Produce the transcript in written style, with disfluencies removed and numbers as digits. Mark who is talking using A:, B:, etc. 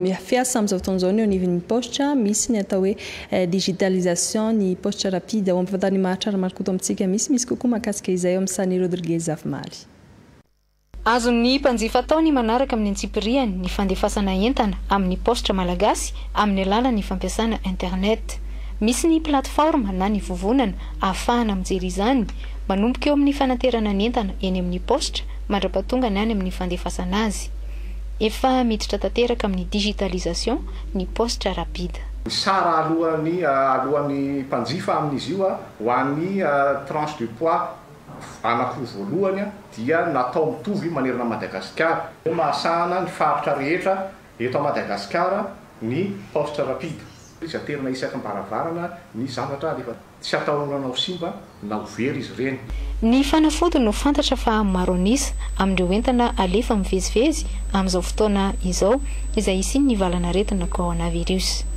A: Fiasa amin'izao fotoana izao ny eo anivon'ny paositra, misy ny atao hoe digitalisation ny paositra rapide. Ao ampahafantarin'i Mahatrara Marikoto amintsika misimisy kokoa mahakasika izay ao amin'ny Sani Rodriguez Zafimaly.
B: Azon'ny mpanjifa atao ny manaraka amin'ny antsipiriany ny fandefasana entana amin'ny paositra malagasy amin'ny alalan'ny fampiasana internet. Misy ny plateforme na ny vovonana ahafahana mijery izany, manomboka eo amin'ny fanaterana ny entana eny amin'ny paositra mandra-pahatongany any amin'ny fandefasana azy. Efa miditra tanteraka amin'ny digitalisation ny paositra rapide.
C: Ny sara aloan'ny aloan'ny mpanjifa amin'izy io ho an'ny tranche de poids Anankiroa voalohany dia natao mitovy manerana an'i Madagasikara. Mahasahana ny faritra rehetra eto Madagasikara ny Poste Rapide. Izy aterina isakam-baravarana ny zavatra alefa. Tsy atahorana ho simba na ho very izy ireny.
B: Ny fanafody no fantatra fa maro an'isa amin'ireo entana alefa mivezivezy amin'izao fotoana izao izay hisian'ny valanaretina coronavirus.